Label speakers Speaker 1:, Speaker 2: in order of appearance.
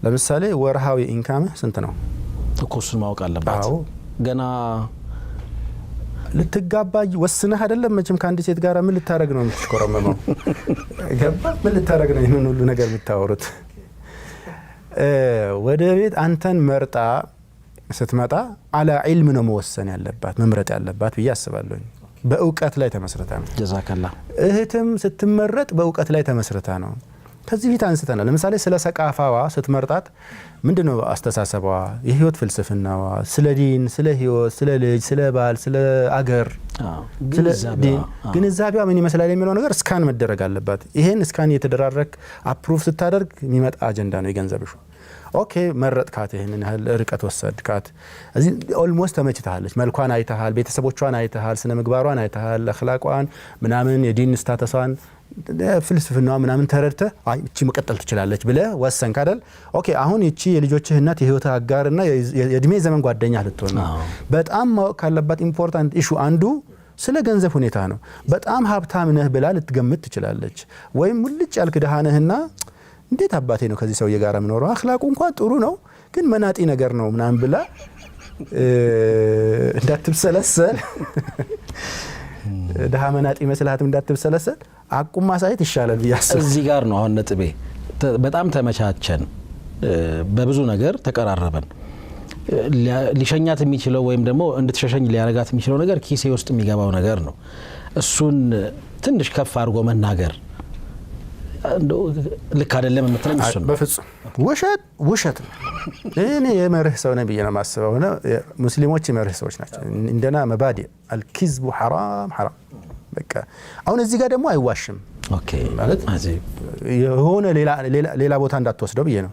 Speaker 1: ለምሳሌ ወርሃዊ income ህ ስንት ነው?
Speaker 2: እኮ እሱን ማወቅ አለባት።
Speaker 1: አዎ።
Speaker 2: ገና
Speaker 1: ልትጋባ ወስነህ አይደለም መቼም ከአንድ ሴት ጋር ምን ልታደረግ ነው የምትሽኮረመመው? ገባ? ምን ልታደረግ ነው ይህንን ሁሉ ነገር የምታወሩት? ወደ ቤት አንተን መርጣ ስትመጣ على علم ነው መወሰን ያለባት፣ መምረጥ ያለባት ብዬ አስባለሁኝ። በእውቀት ላይ ተመስርታ ነው።
Speaker 2: ጀዛከላ።
Speaker 1: እህትም ስትመረጥ በእውቀት ላይ ተመስርታ ነው። ከዚህ ፊት አንስተናል። ለምሳሌ ስለ ሰቃፋዋ ስትመርጣት ምንድን ነው አስተሳሰቧ፣ የህይወት ፍልስፍናዋ፣ ስለ ዲን፣ ስለ ህይወት፣ ስለ ልጅ፣ ስለ ባል፣ ስለ አገር፣ ስለ ዲን ግንዛቤዋ ምን ይመስላል የሚለው ነገር scan መደረግ አለባት። ይሄን scan እየተደራረግ approve ስታደርግ የሚመጣ አጀንዳ ነው የገንዘብ issue። Okay፣ መረጥካት፣ ይህንን ያህል ርቀት ወሰድካት፣ እዚህ almost ተመችተሃለች፣ መልኳን አይተሃል፣ ቤተሰቦቿን አይተሃል፣ ስነ ምግባሯን አይተሃል፣ አኽላቋን ምናምን፣ የዲን status ኧን፣ ፍልስፍናዋ ምናምን ተረድተህ አይ እቺ መቀጠል ትችላለች ብለህ ወሰንክ አይደል? Okay፣ አሁን ይቺ የልጆችህ እናት፣ የህይወት አጋርና የእድሜ ዘመን ጓደኛ ልትሆን ነው። በጣም ማወቅ ካለባት important issue አንዱ ስለ ገንዘብ ሁኔታ ነው። በጣም ሀብታም ነህ ብላ ልትገምት ትችላለች። ወይም ሙልጭ ያልክ ድሃ ነህና እንዴት አባቴ ነው ከዚህ ሰውዬ ጋር የምኖረው፣ አኽላቁ እንኳን ጥሩ ነው ግን መናጢ ነገር ነው ምናምን ብላ እንዳትብሰለሰል፣ ድሃ መናጢ መስልሃትም እንዳትብሰለሰል አቁም ማሳየት ይሻላል ብዬ አስባለሁ።
Speaker 2: እዚህ ጋር ነው አሁን ነጥቤ። በጣም ተመቻቸን፣ በብዙ ነገር ተቀራረበን። ሊሸኛት የሚችለው ወይም ደግሞ እንድትሸሸኝ ሊያረጋት የሚችለው ነገር ኪሴ ውስጥ የሚገባው ነገር ነው። እሱን ትንሽ ከፍ አድርጎ መናገር እንደው ልክ አይደለም የምትለኝ እሱ ነው።
Speaker 1: በፍጹም ውሸት ውሸት ነው። እኔ የመርህ ሰው ነኝ ብዬ ነው የማስበው። ሙስሊሞች የመርህ ሰዎች ናቸው። عندنا مبادئ الكذب حرام حرام። በቃ አሁን እዚህ ጋር ደግሞ አይዋሽም ማለት የሆነ ሌላ ቦታ እንዳትወስደው ብዬ ነው።